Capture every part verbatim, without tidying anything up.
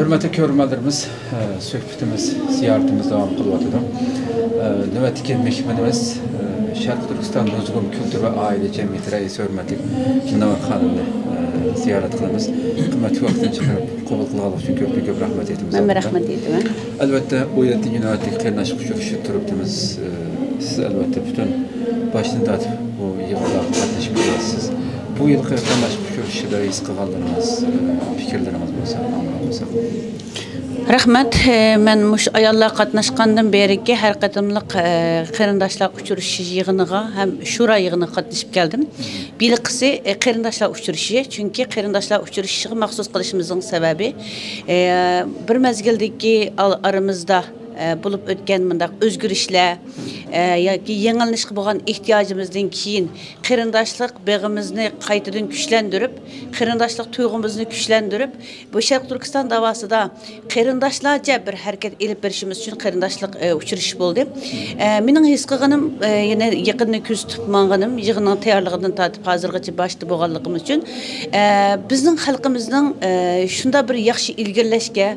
ھۆرمەتلىك كۆرۈرمەنلىرىمىز، ئە، سۆھبىتىمىز، زىيارىتىمىز داۋام قىلىۋاتىدۇ. ئە، نۆۋەتتىكى مېھمىنىمىز، ئە، شەرقىي تۈركىستان نۇزۇگۇم كۈلتۈر ۋە ئائىلە جەمئىيىتى رەئىسى، ھۆرمەتلىك مۇنەۋۋەر خانىمنى، ئە، زىيارەت قىلىمىز. قىممەتلىك ۋاقتىنى چىقىرىپ قوبۇل قىلغانلىقى ئۈچۈن كۆپتىن كۆپ رەھمەت ئېيتىمىز. مەنمۇ رەھمەت ئېيتىمەن. ئەلۋەتتە، ئون يەتتىنچى نۆۋەتلىك قېرىنداشلىق ئۇچرىشىشى تۈركتىمىز. ئە، سىز ئەلۋەتتە پۈتۈن باشتىن تارتىپ بۇ يىغىنلارغا قاتنىشىپ كېلىۋاتىسىز. بۇ يىلقى قېرىنداشلىق ئۇچرىشىشىدا ھېس قىلغانلىرىڭىز، ئە، پىكىرلىرىڭىز بولسا، ئاڭلىغان بولساق. رەھمەت. ئە، مەن مۇشۇ ئاياللار قاتناشقاندىن بېرىكى ھەر قېتىملىق، ئە، قېرىنداشلار ئۇچرىشىش يىغىنىغا ھەم شورا يىغىنىغا قاتنىشىپ كەلدىم. ھېلىقىسى، ئە، قېرىنداشلار ئۇچرىشىشى. چۈنكى قېرىنداشلار ئۇچرىشىشىغا مەخسۇس قىلىشىمىزنىڭ سەۋەبى، ئە، بىر مەزگىلدىكى ئال-، ئارىمىزدا، ئە، بولۇپ ئۆتكەن مۇنداق ئۆزگىرىشلەر، ئە، ياكى يېڭىلىنىشقا بولغان ئېھتىياجىمىزدىن كېيىن قېرىنداشلىق بېغىمىزنى قايتىدىن كۈچلەندۈرۈپ، قېرىنداشلىق تۇيغۇمىزنى كۈچلەندۈرۈپ، بۇ شەرقىي تۈركىستان داۋاسىدا قېرىنداشلارچە بىر ھەرىكەت ئېلىپ بېرىشىمىز ئۈچۈن قېرىنداشلىق، ئە، ئۇچرىشىش بولدى. ئە، مېنىڭ ھېس قىلغىنىم، ئە، يەنە يېقىندىن كۆزىتىپ ماڭغىنىم، يىغىننىڭ تەييارلىقىدىن تارتىپ ھازىرغىچە باشتا بولغانلىقىمىز ئۈچۈن، ئە، بىزنىڭ خەلقىمىزنىڭ، ئە، شۇنداق بىر ياخشى ئىلگىرىلەشكە،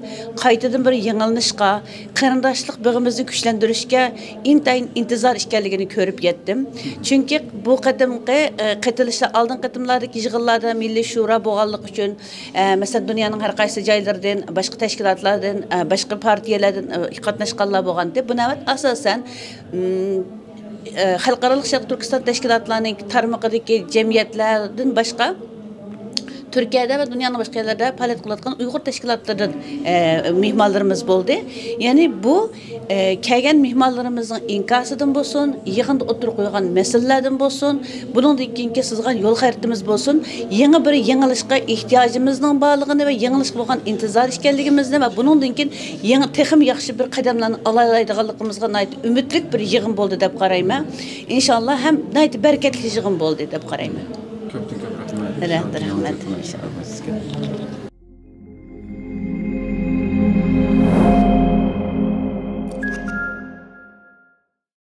قايتىدىن بىر يېڭىلىنىشقا، قېرىنداشلىق بېغىمىزنى كۈچلەندۈرۈشكە ئىنتايىن ئىنتىزار ئىكەنلىكىنى كۆرۈپ يەتتىم. چۈنكى بۇ قېتىمقى، ئە، قېتىلىشلار ئالدىنقى قېتىملاردىكى يىغىنلاردا مىللىي شورا بولغانلىقى ئۈچۈن، ئە، مەسىلەن، دۇنيانىڭ ھەر قايسى جايلىرىدىن، باشقا تەشكىلاتلاردىن، ئە، باشقا پارتىيەلەردىن، ئە، قاتناشقانلار بولغانتى. بۇ نۆۋەت ئاساسەن، ئىم، ئە، خەلقئارالىق شەرقىي تۈركىستان تەشكىلاتلارنىڭ تارمىقىدىكى جەمئىيەتلەردىن باشقا، تۈركىيەدە ۋە دۇنيانىڭ باشقا يەرلىرىدە پائالىيەت قىلىۋاتقان ئۇيغۇر تەشكىلاتلىرىدىن، ئە، مېھمانلىرىمىز بولدى. يەنى بۇ، ئە، كەلگەن مېھمانلىرىمىزنىڭ ئىنكاسىدىن بولسۇن، يىغىندا ئوتتۇرىغا قويغان مەسىلىلەردىن بولسۇن، بۇنىڭدىن كېيىنكى سىزغان يول خەرىتىمىز بولسۇن، يېڭى بىر يېڭىلىشقا ئېھتىياجىمىزنىڭ بارلىقىنى ۋە يېڭىلىشقا بولغان ئىنتىزار ئىكەنلىكىمىزنى ۋە بۇنىڭدىن كېيىن يېڭى، تېخىمۇ ياخشى بىر قەدەملەرنى ئالالايدىغانلىقىمىزغا ناھايىتى ئۈمىدلىك بىر يىغىن بولدى دەپ قارايمەن. ئىنشاللا ھەم ناھايىتى بەرىكەتلىك يىغىن بولدى دەپ قارايمەن. كۆپتىن كۆپ رەھمەت. رەھمەت، رەھمەت. ئىنشاللا.